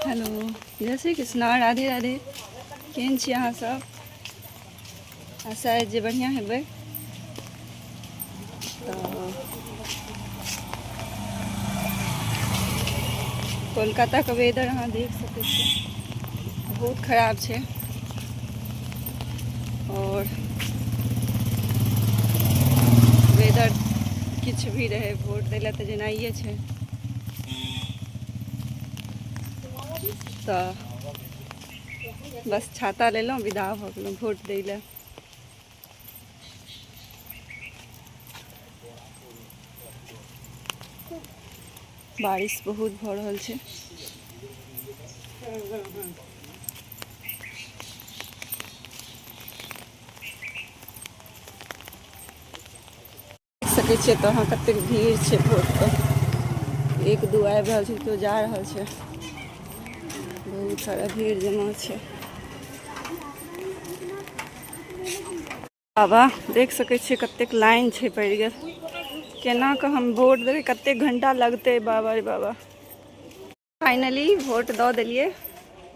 Hello, जय श्री कृष्णा, राधे राधे। केहन छी अहाँ सब? आशा अछि जे बढ़िआँ हेबै। तऽ कोलकाताके वेदर अहाँ देख सकै छी, बहुत खराब छै। और वेदर किछु भी रहै, वोट दै लए तऽ जेनाइए छै। तऽ बस छाता लेलहुँ, विदा भऽ गेलहुँ वोट दै लए। बारिश बहुत भऽ रहल छै। देख सकै छियै तऽ अहाँ कतेक भीड़ छै वोट पर। एक दू आबि रहल छै, केओ जा रहल छै, बहुत सारा भीड़ जमा छै। बाबा, देख सकै छियै कतेक लाइन छै पड़ि गेल। केना कऽ हम वोट देबै? कतेक घंटा लगतै? बाबा रे बाबा। फाइनली वोट दऽ देलियै,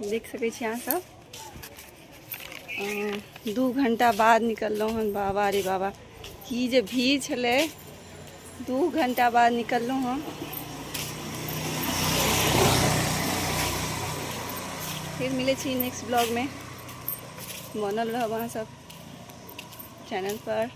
देख सकै छी अहाँ सब। 2 घंटा बाद निकललहुँ हन। बाबा रे बाबा, की जे भीड़ छलै। 2 घंटा बाद निकललहुँ हन। फिर मिलै छी नेक्स्ट ब्लॉगमे। बनल रहब अहाँ सब चैनल पर।